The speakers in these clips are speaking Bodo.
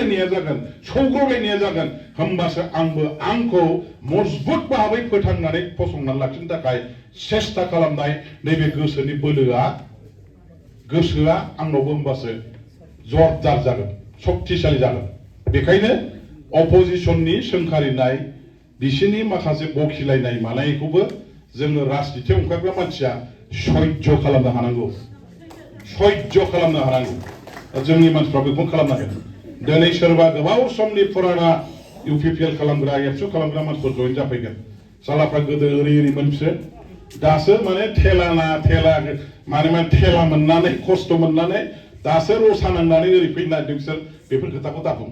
नांलायनाया जागोन सौग्रावलायनाया जागोन होमबासो आंबो आंखौ मजबुत भाबै फोथांनानै फसंनानै लाखिनो थाखाय सेस्था खालामनाय नैबे गोसोनि बोलोआ आंनावबो होमबासो जरदार जागोन शक्तिशाली जागोन बेखायनो अपोजिशननि सोंखारिनाय बिसोरनि माखासे बखिलायनाय मानायखौबो जोङो राजनितियाव ओंखारग्रा मानसिया सह्य खालामनो हानांगौ सह्य खालामनो हानांगौ जोंनि मानसिफ्रा बेखौ खालामनांगोन दिनै सोरबा गोबाव समनि फुराना इउपिपिएल खालामग्रा एबसु खालामग्रा मानसिफोर जइन जाफैगोन सालाफ्रा गोदो ओरैमोन बिसोर दासो माने थेला मोननानै खस्थ' मोननानै दासो रसा नांनानै ओरै फैनो नागिरदों बिसोर बेफोर खोथाखौ दाबुं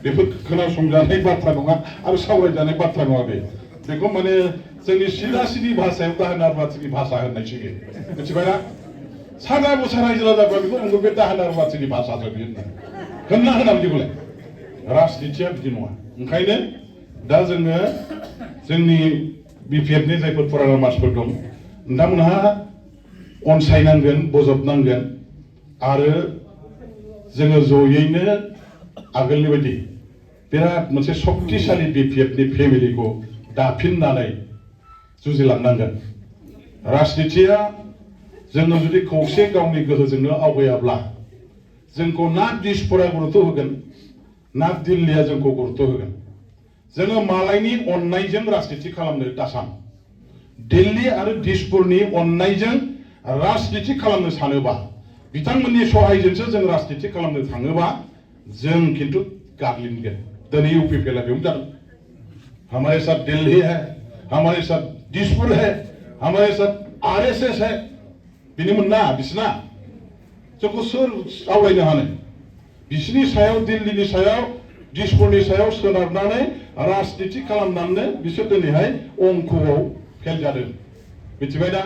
बेफोर खोनासंजानाय बाथ्रा नङा आरो सावरायजानाय बाथ्रा नङा बेखौ माने जोंनि सिदा भाषायाव दाहोना रुवाथिनि भाषा होननायसो मिथिबायना सादा बुसा रायजो राजाफ्रा बेखौ बुंगोन बे दाहोना रुवाथिनि भाषासो बियो होनना बिदिखौलाय राजनितिया बिदि नङा ओंखायनो दा जोङो जोंनि बिपिएफनि जायफोर फुराना मानसिफोर दं नोंथांमोनहा अनसायनांगोन बजबनांगोन आरो जोङो जयैनो आगोलनि बायदि बिराद मोनसे शक्तिशाली बिपिएफनि फेमिलिखौ दाफिननानै जुजिलांनांगोन राजनितिया जोंनो जुदि खौसे गावनि गोहोजोंनो आवगायाब्ला जोंखौ ना दिसपुरा गुरुत्व होगोन ना दिल्लीया जोंखौ गुरुत्व होगोन जोङो मालायनि अननायजों राजनिति खालामनो दासान दिल्ली आरो दिसपुरनि अननायजों राजनिति खालामनो सानोबा बिथांमोननि सहायजोंसो जों राजनिति खालामनो थाङोबा जों किन्तु गाग्लिनगोन दिनै इउपिपिएलआ बेयावनो जादों हमारे साथ दिल्ली है हमारे साथ दिसपुर है हमारे साथ आरएसएस है बिनिमोनना बिसना जोंखौ सोर आवलायनो हानो बिसिनि सायाव दिल्लीनि सायाव दिसपुरनि सायाव सोनारनानै राजनिति खालामनानै बिसोर दिनैहाय अंकआव फेल जादों मिथिबायना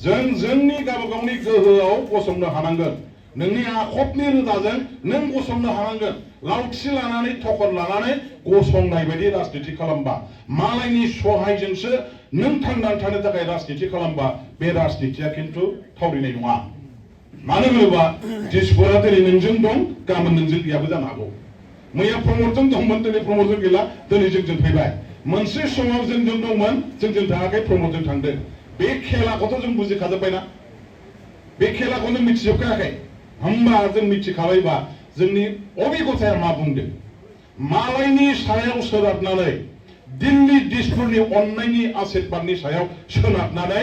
जों जोंनि गावबागावनि गोहोआव गसंनो हानांगोन नोंनि आखबनि रोदाजों नों गसंनो हानांगोन लावथि लानानै थखन लानानै गसंनाय बायदि राजनिति खालामबा मालायनि सहायजोंसो नों थांनानै थानो थाखाय राजनिति खालामबा बे राजनितिया किन्तु थावरिनाय नङा मानो होनोबा दिसपुरा दिनै नोंजों दं गाबोन नोंजों गैयाबो जानो हागौ मैया प्रमदजों दंमोन दिनै प्रमदजों गैला दिनै जोंजों फैबाय मोनसे समाव जोंजों दंमोन जोंजों थाङाखै प्रमदजों थांदों बे खेलाखौथ' जों बुजिखाजोब्बायना बे खेलाखौ नों मिथिजोबखायाखै होमबा जों मिथिखाबायबा जोंनि अबिगथाया मा बुंदों मालायनि सायाव सोनारनानै दिल्ली दिसपुरनि अननायनि आशीर्बादनि सायाव सोनारनानै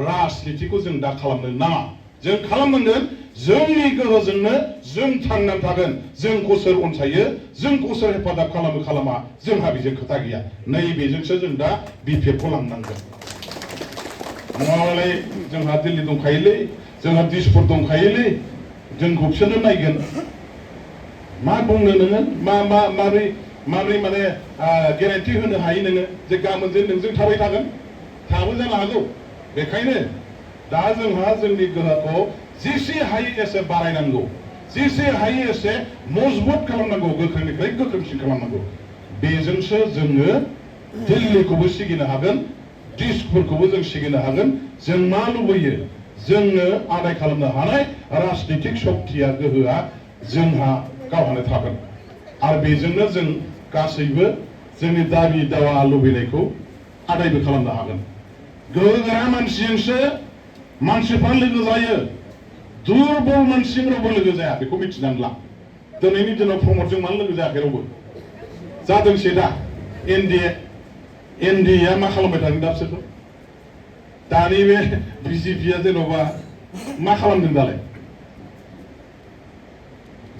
राजनितिखौ जों दा खालामनो नाङा जों खालामनांगोन जोंनि गोहोजोंनो जों थांनानै थागोन जोंखौ सोर अनसायो जोंखौ सोर हेफाजाब खालामा जोंहा बेजों खोथा गैया नैबेजोंसो जों दा बिपिएफखौ लांनांगोन नङाबालाय जोंहा दिल्ली दंखायोलै जोंहा दिसपुर दंखायोलै जोंखौ बिसोरनो नायगोन मा बुंनो नोङो माबोरै माने गेरेन्टि होनो हायो नोङो जे गाबोन जे नोंजों थाबाय थागोन थाबो जानो हागौ बेखायनो दा जोंहा जोंनि गोहोखौ जेसे हायो एसे बारायनांगौ जेसे हायो एसे मजबुत खालामनांगौ गोख्रोंनिफ्राय गोख्रोंसिन खालामनांगौ बेजोंसो जोङो दिल्लीखौबो सिगिनो हागोन दिसपुरखौबो जों सिगिनो हागोन जों मा लुबैयो जोंनो आदाय खालामनो हानाय राजनितिक शक्तिया गोहोआ जोंहा गावहानो थागोन आरो बेजोंनो जों गासैबो जोंनि दाबि दावा लुबैनायखौ आदायबो खालामनो हागोन गोहोगोरा मानसिजोंसो मानसिफ्रा लोगो जायो दुरबल मानसिजों रावबो लोगो जाया बेखौ मिथिनानै ला दिनैनि दिनाव प्रमदजों मानो लोगो जायाखै रावबो जादोंसै दा एनडिएआ मा खालामबाय थादों दा बिसोरखौ दानि बे बिजेपिआ जेन'बा मा खालामदों दालाय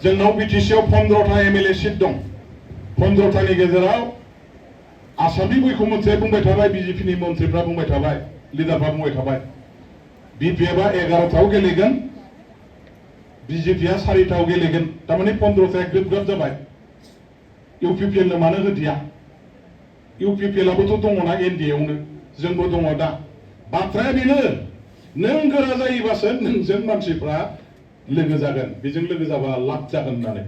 जोंनाव बिटिसिआव 15टा एमएलए सिट दं 15टानि गेजेराव आसामनि मुख्यमन्त्रिया बुंबाय थाबाय बिजेपिनि मन्थ्रिफ्रा बुंबाय थाबाय लिडारफ्रा बुंबाय थाबाय बिपिएफआ 11टायाव गेलेगोन बिजेपिआ 4टायाव गेलेगोन थारमाने 15टाया ग्रोब ग्रोब जाबाय इउपिपिएलनो मानो होदिया इउपिपिएलआबोथ' दङना एनडिएआवनो जोंबो दङ दा बाथ्राया बेनो नों गोरा जायोबासो नोंजों मानसिफ्रा लोगो जागोन बेजों लोगो जाबा लाब जागोन होननानै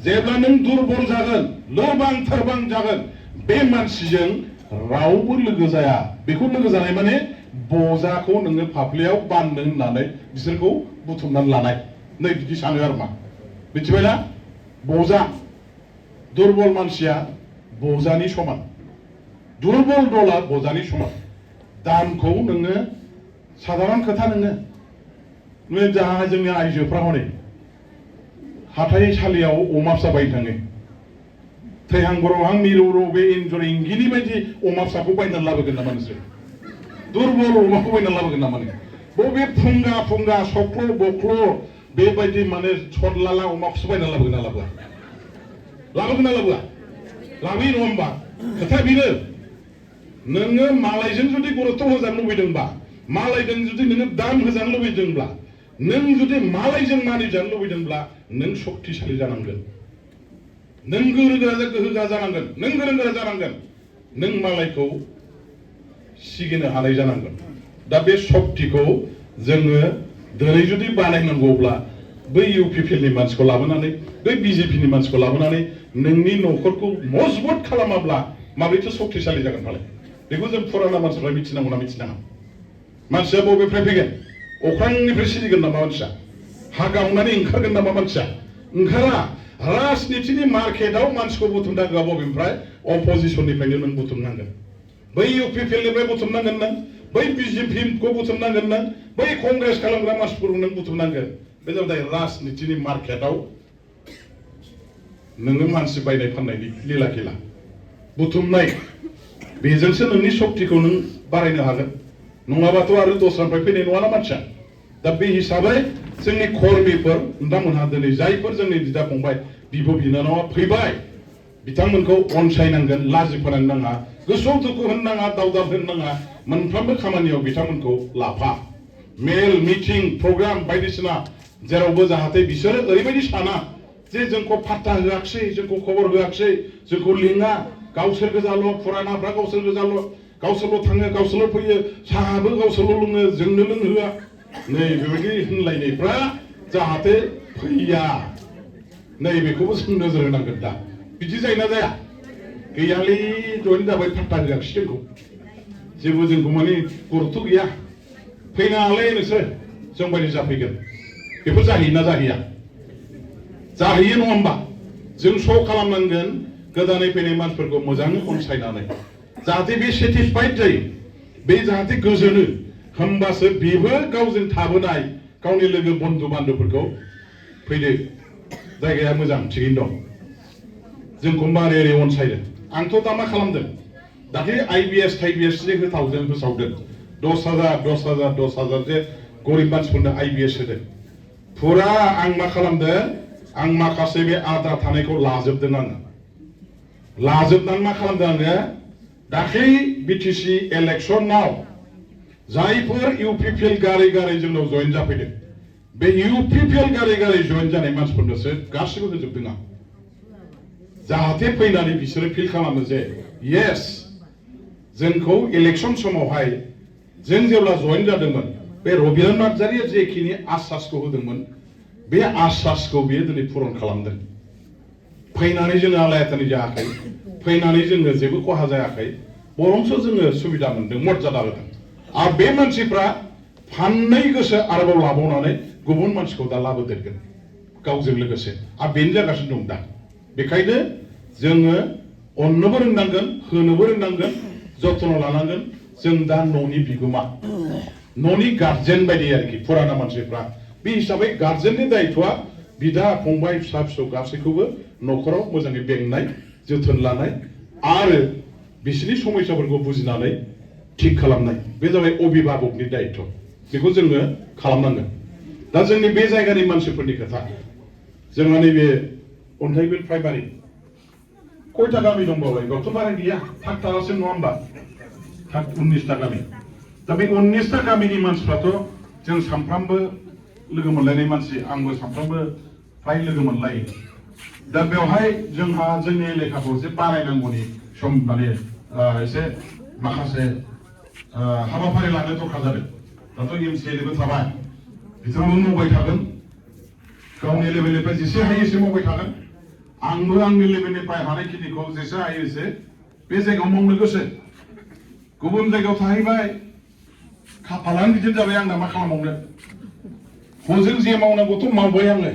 जेब्ला नों दुरबल जागोन लोरबां थोरबां जागोन बे मानसिजों रावबो लोगो जाया बेखौ लोगो जानाय माने बजाखौ नोङो फाफ्लियाव बाननो होननानै बिसोरखौ बुथुमनानै लानाय नै बिदि सानो आरो मा मिथिबायना बजा दुरबल मानसिया बजानि समान दुरबल दला बजानि समान दामखौ नोङो साधारन खोथा नोङो जाहा जोंनि आइजोफ्रा हनै हाथाइसालियाव अमा फिसा बायनो थाङो थैहां बर'हां मिरौ बे एन्जर इंगिनि बायदि अमा फिसाखौ बायनानै लाबोगोन नामा नोंसोर दुरबल अमाखौ बायनानै लाबोगोन नामा नों बबे फुंगा फुंगा सख्ल' बख्ल' बेबायदि माने सदलाला अमाखौसो बायनानै लाबोगोन ना लाबोआ लाबोगोन ना लाबोआ लाबोयो नङा होमबा खोथाया बेनो नोङो मालायजों जुदि गुरुत्व होजानो लुबैदोंबा मालायजों जुदि नोङो दाम होजानो लुबैदोंब्ला नों जुदि मालायजों मानिजानो लुबैदोंब्ला नों शक्तिशाली जानांगोन नों गोहोगोरा जानांगोन नों गोरों गोरा जानांगोन नों मालायखौ सिगिनो हानाय जानांगोन दा बे शक्तिखौ जोङो दिनै जुदि बानायनांगौब्ला बै इउपिपिएलनि मानसिखौ लाबोनानै बै बिजेपिनि मानसिखौ लाबोनानै नोंनि न'खरखौ मजबुत खालामाब्ला माबोरैथो शक्तिशाली जागोन फालाय बेखौ जों फुराना मानसिफ्रा मिथिनांगौ ना मिथिनाङा मानसिया बबेनिफ्राय फैगोन अख्रांनिफ्राय सिरिगोन नामा मानसिया हा गावनानै ओंखारगोन नामा मानसिया ओंखारा राजनितिनि मार्केटआव मानसिखौ बुथुमनांगौआ बबेनिफ्राय अपोजिसननिफ्रायनो नों बुथुमनांगोन बै इउपिपिएलनिफ्राय बुथुमनांगोन नों बै बिजेपिखौ बुथुमनांगोन नों बै कंग्रेस खालामग्रा मानसिफोरखौ नों बुथुमनांगोन बे जाबाय राजनितिनि मार्केटआव नोङो मानसि बायनाय फाननायनि लीला खेला बुथुमनाय बेजोंसो नोंनि शक्तिखौ नों बारायनो हागोन नङाबाथ' आरो दस्रानिफ्राय फैनाय नङाना मानसिया दा बे हिसाबै जोंनि कर्मीफोर नोंथांमोनहा दिनै जायफोर जोंनि बिदा फंबाय बिब' बिनानावा फैबाय बिथांमोनखौ अनसायनांगोन लाजि फोनांनो नाङा गोसोआव दुखु होनो नाङा दावदाब होनो नाङा मोनफ्रोमबो खामानियाव बिथांमोनखौ लाफा मेल मिटिं प्रग्राम बायदिसिना जेरावबो जाहाथे बिसोरो ओरैबायदि साना जे जोंखौ पात्ता होआखिसै जोंखौ खबर होआखिसै जोंखौ लिङा गावसोर गोजाल' फुरानाफ्रा गावसोर गोजाल' गावसोरल' थाङो गावसोरल' फैयो साहाबो गावसोरल' लोङो जोंनो लोंहोआ नै बेबायदि होनलायनायफ्रा जाहाथे फैया नै बेखौबो जों नोजोर होनांगोन दा बिदि जायोना जाया गैयालै जइन जाबाय पात्ता होआखिसै जोंखौ जेबो जोंखौ माने गुरुत्व गैया फैनाङालै नोंसोर जों बायदि जाफैगोन बेफोर जाहैयोना जाहैया जाहैयो नङा होमबा जों श' खालामनांगोन गोदानै फैनाय मानसिफोरखौ मोजाङै अनसायनानै जाहाथे बे सेटिसफाइड जायो बे जाहाथे गोजोनो होमबासो बेबो गावजों थाबोनाय गावनि लोगो बन्धु बान्धबफोरखौ फैदो जायगाया मोजां थिगैनो दं जोंखौ मारै ओरै अनसायदों आंथ' दा मा खालामदों दाख्लै IBS थाइबिएस जे होथावदों फोसावदों 10,000 जे गरिब मानसिफोरनो IBS होदों फुरा आं मा खालामदों आं माखासे बे आद्रा थानायखौ लाजोबदों आङो लाजोबनानै मा खालामदों आङो दाख्लै बिटिसि इलेक्सनाव जायफोर इउपिपिएल गारै गारै जोंनाव जइन जाफैदों बे इउपिपिएल गारै गारै जइन जानाय मानसिफोरनोसो गासिबो होजोबदों आं जाहाथे फैनानै बिसोरो फिल खालामो जे येस जोंखौ इलेक्सन समावहाय जों जेब्ला जइन जादोंमोन बे रबिन्द्र नार्जारिया जेखिनि आश्वासखौ होदोंमोन बे आश्वासखौ बियो दिनै पुरन खालामदों फैनानै जोङो आलायातानि जायाखै फैनानै जोङो जेबो खहा जायाखै बरंसो जोङो सुबिदा मोनदों मर्यादा होदों आरो बे मानसिफ्रा फाननै गोसो आरोबाव लाबावनानै गुबुन मानसिखौ दा लाबोदेरगोन गावजों लोगोसे आरो बेनो जागासिनो दं दा बेखायनो जोङो अननोबो रोंनांगोन होनोबो रोंनांगोन जथ्न लानांगोन जों दा न'नि बिगोमा न'नि गार्जेन बायदि आरोखि फुराना मानसिफ्रा बे हिसाबै गार्जेननि दायित्वआ बिदा फंबाय फिसा फिसौ गासैखौबो न'खराव मोजाङै बेंनाय जोथोन लानाय आरो बिसोरनि समस्याफोरखौ बुजिनानै थिग खालामनाय बे जाबाय अभिभाबकनि दायित्व बेखौ जोङो खालामनांगोन दा जोंनि बे जायगानि मानसिफोरनि खोथा जोंहा नैबे अन्थाइबिल प्राइमारि खयथा गामि दंबावलाय बेयावथ' बारा गैया थाग थागासिनो नङा होमबा थाग 19टा गामि दा बे 19टा गामिनि मानसिफ्राथ' जों सामफ्रामबो लोगो मोनलायनाय मानसि आंबो सामफ्रामबो फ्राय लोगो मोनलायो दा बेवहाय जोंहा जोंनि एलेखाखौ एसे बारायनांगौनि सम माने एसे माखासे हाबाफारि लानो दरकार जादों दाथ' MCLAबो थाबाय बिथांमोन मावबाय थागोन गावनि लेभेलनिफ्राय जेसे हायो एसे मावबाय थागोन आंबो आंनि लेभेलनिफ्राय हानायखिनिखौ जेसे हायो एसे बे जायगायाव मावनो गोसो गुबुन जायगायाव थाहैबाय खाफालानो बिदिनो जाबाय आंना मा खालामबावनो हजों जे मावनांगौथ' मावबाय आङो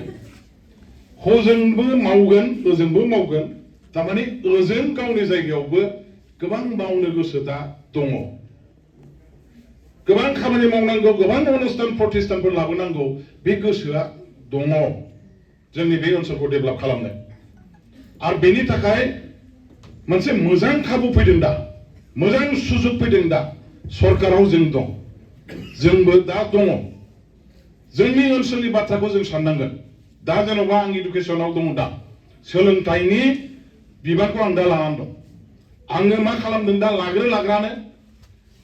हजोंबो मावगोन ओजोंबो मावगोन तारमाने ओजों गावनि जायगायावबो गोबां मावनो गोसो दा दङ गोबां खामानि मावनांगौ गोबां अनुष्ठान प्रतिष्ठानफोर लाबोनांगौ बे गोसोआ दङ जोंनि बे ओनसोलखौ डेभेलप खालामनो आरो बेनि थाखाय मोनसे मोजां खाबु फैदों दा मोजां सुजुग फैदों दा सरकाराव जों दं जोंबो दा दङ जोंनि ओनसोलनि बाथ्राखौ जों साननांगोन दा जेन'बा आं इडुकेसनाव दङ दा सोलोंथाइनि बिबानखौ आं दा लानानै दं आङो मा खालामदों दा लाग्रानो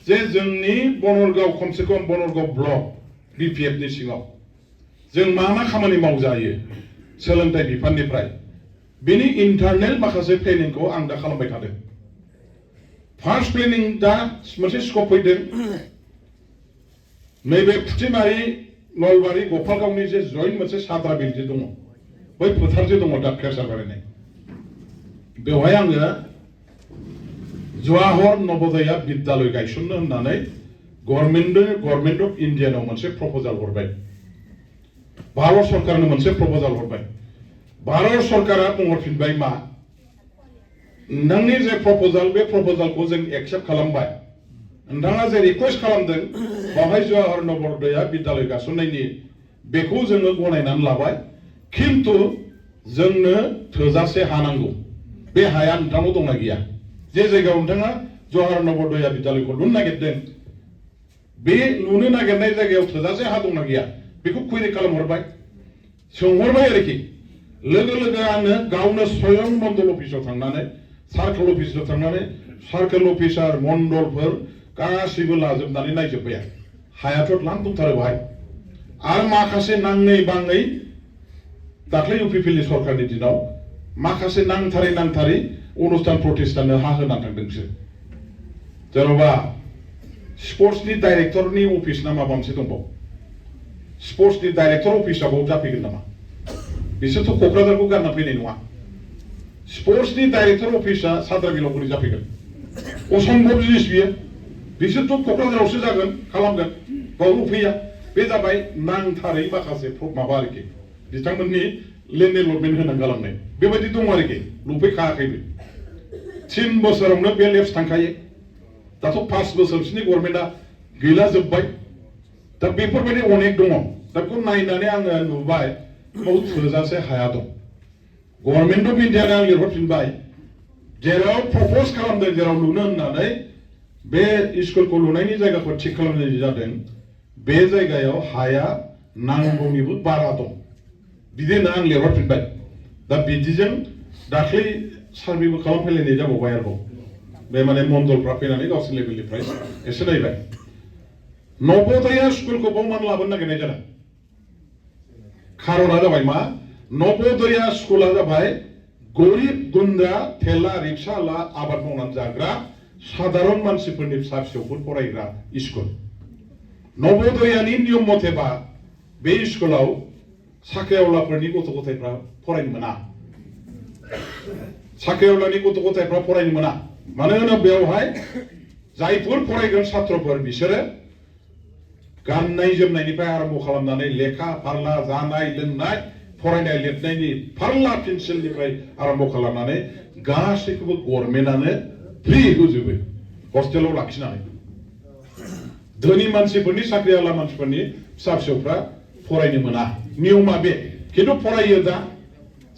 जे जोंनि बनरगाव खमसे खम बनरगाव ब्लक BPF नि सिङाव जों मा खामानि मावजायो सोलोंथाइ बिफाननिफ्राय बेनि इन्टारनेल माखासे प्लेनिंखौ आं दा खालामबाय थादों फार्स्ट प्लेनिं दा मोनसे स्कप फैदों नैबे फुथिमारि नलबारि गपालगावनि जे जयेन्ट मोनसे साद्रा बिल जे दङ बै फोथार जे दङ दा क्रेसार बानायनाय बेवहाय आङो जवाहर नवोदया विद्यालय गायसननो होननानै गभर्नमेन्ट अफ इन्डियानाव मोनसे प्रपोजाल हरबाय भारत सरकारनो मोनसे प्रपोजाल हरबाय भारत सरकारा बुंहरफिनबाय मा नोंनि जे प्रपोजाल बे प्रपोजालखौ जों एक्सेप्ट खालामबाय नोंथाङा जे रिक्वेस्ट खालामदों बावहाय जवाहर नवोदया विद्यालय गायसननायनि बेखौ जोङो गनायनानै लाबाय खिन्थु जोंनो थोजासे हा नांगौ बे हाया नोंथांनाव दंना गैया जे जायगायाव नोंथाङा जवाहर नवोदया विद्यालयखौ लुनो नागिरदों बे लुनो नागिरनाय जायगायाव थोजासे हा दंना गैया बेखौ कुइरि खालामहरबाय सोंहरबाय आरोखि लोगो आङो गावनो स्वयं मण्डल अफिसाव थांनानै सार्केल अफिसाव थांनानै सार्केल अफिसार मण्डलफोर गासिबो लाजोबनानै नायजोब्बाय हायाथ' लाम दंथारो बाहाय आरो माखासे नाङै बाङै दाख्लै UPPL सरकारनि दिनाव माखासे नांथारै अनुष्ठान प्रतिष्ठाननो हा होनानै थांदों बिसोर जेन'बा स्पर्ट्सनि डाइरेक्टरनि अफिस ना माबा मोनसे दंबावो स्पर्ट्सनि डाइरेक्टर अफिसाबाव जाफैगोन नामा बिसोरथ' क'क्राझारखौ गारना फैनाय नङा स्पर्ट्सनि डाइरेक्टर अफिसा साद्राबिलाव बोरै जाफैगोन असम्भब जिनिस बियो बिसोरथ' क'क्राझारावसो जागोन खालामगोन बावल' फैया बे जाबाय नांथारै माखासे माबा आरोखि बिथांमोननि लेन्ड एलटमेन्ट होनानै गालांनाय बेबायदि दं आरोखि लुफैखायाखैबो 3 बोसोरावनो बे लेप्स थांखायो दाथ' 5 बोसोर बिसोरनि गभर्नमेन्टआ गैला जोब्बाय दा बेफोरबायदि अनेक दङ दा बेखौ नायनानै आङो नुबाय बाव थोजासे हाया दं गभर्नमेन्ट अफ इन्डियानो आं लिरहरफिनबाय जेराव प्रपज खालामदों जेराव लुनो होननानै बे स्कुलखौ लुनायनि जायगाखौ थिग खालामनाय जादों बे जायगायाव हाया नांगौनिबो बारा दं बिदिनो आं लिरहरफिनबाय दा बिदिजों दाख्लै सार्भेबो खालामफैलायनाय जाबावबाय आरोबाव बे माने मण्डलफ्रा फैनानै गावसोर लेभेलनिफ्राय एसे नायबाय नवोदया स्कुलखौ बाव मानो लाबोनो नागिरनाय जादों खारना जाबाय मा नवोदया स्कुला जाबाय गरिब गुन्द्रा थेला रिक्साला आबाद मावनानै जाग्रा साधारन मानसिफोरनि फिसा फिसौफोर फरायग्रा स्कुल नवोदयानि नियम मथेबा बे स्कुलाव साख्रिआवलाफोरनि गथ' गथायफ्रा फरायनो मोना साख्रिआवलानि गथ' गथायफ्रा फरायनो मोना मानो होनोब्ला बेवहाय जायफोर फरायगोन छात्रफोर बिसोरो गाननाय जोमनायनिफ्राय आरम्भ खालामनानै लेखा फारला जानाय लोंनाय फरायनाय लिरनायनि फारला पेन्सिलनिफ्राय आरम्भ खालामनानै गासैखौबो गभर्नमेन्टआनो फ्रि होजोबो हस्टेलाव लाखिनानै धोनि मानसिफोरनि साख्रिआवला मानसिफोरनि फिसा फिसौफ्रा फरायनो मोना नियमा बे खिन्थु फरायो दा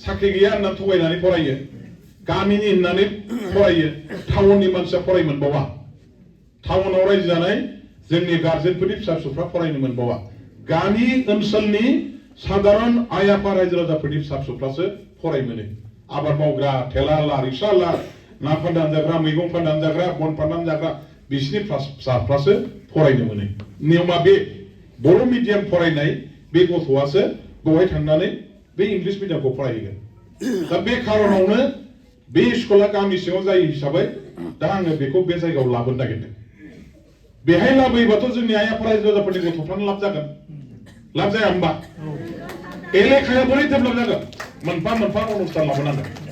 साख्रि गैया होननानै थगायनानै फरायो गामिनि होननानै फरायो टाउननि मानसिया फरायनो मोनबावा टाउनाव रायजो जानाय जोंनि गार्जेनफोरनि फिसा फिसौफ्रा फरायनो मोनबावा गामि ओनसोलनि साधारन आइ आफा रायजो राजाफोरनि फिसा फिसौफ्रासो फरायनो मोनो आबाद मावग्रा थेलाला रिक्साला ना फाननानै जाग्रा मैगं फाननानै जाग्रा बन फाननानै जाग्रा बिसिनि फिसाफ्रासो फरायनो मोनो नियमा बे बर' मिडियाम फरायनाय बे गथ'आसो बेवहाय थांनानै बे इंलिश मिडियामखौ फरायहैगोन दा बे खारनावनो बे स्कुला गामि सिङाव जायो हिसाबै दा आङो बेखौ बे जायगायाव लाबोनो नागिरदों बेहाय लाबोयोबाथ' जोंनि आइ आफा रायजो राजाफोरनि गथ'फ्रानो लाब जागोन लाब जाया होमबा एलेखाया बोरै डेभेलप जागोन मोनफा मोनफा अनुष्ठान लाबोनांगोन